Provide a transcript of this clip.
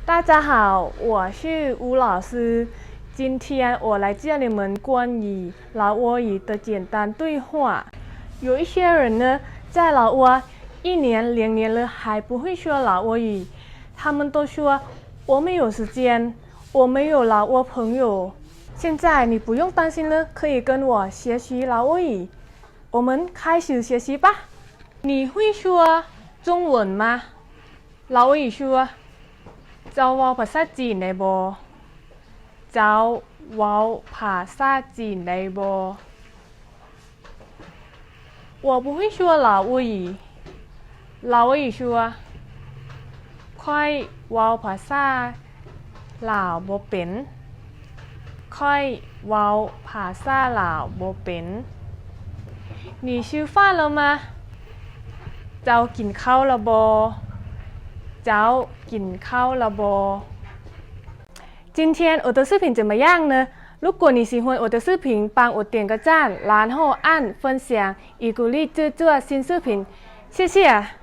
大家好，我是吴老师。今天我来教你们关于老挝语的简单对话。有一些人呢，在老挝一年两年了还不会说老挝语，他们都说我没有时间，我没有老挝朋友。现在你不用担心了，可以跟我学习老挝语。我们开始学习吧。你会说中文吗？ ລາວເອີຍ ເຈົ້າເວົ້າພາສາຈີນໄດ້ບໍ່? ເຈົ້າເວົ້າພາສາຈີນໄດ້ບໍ່? 我不会说老挝语。 ລາວເອີຍ ຂ້ອຍເວົ້າພາສາລາວບໍ່ເປັນ. ຂ້ອຍເວົ້າພາສາລາວບໍ່ເປັນ. 你吃饭了吗? ເຈົ້າກິນເຂົ້າແລ້ວບໍ່? ເຈົ້າກິນເຂົ້າແລ້ວບໍ່? 今天我的视频怎么样呢？如果你喜欢我的视频，帮我点个赞，然后按分享，以鼓励制作新视频。谢谢。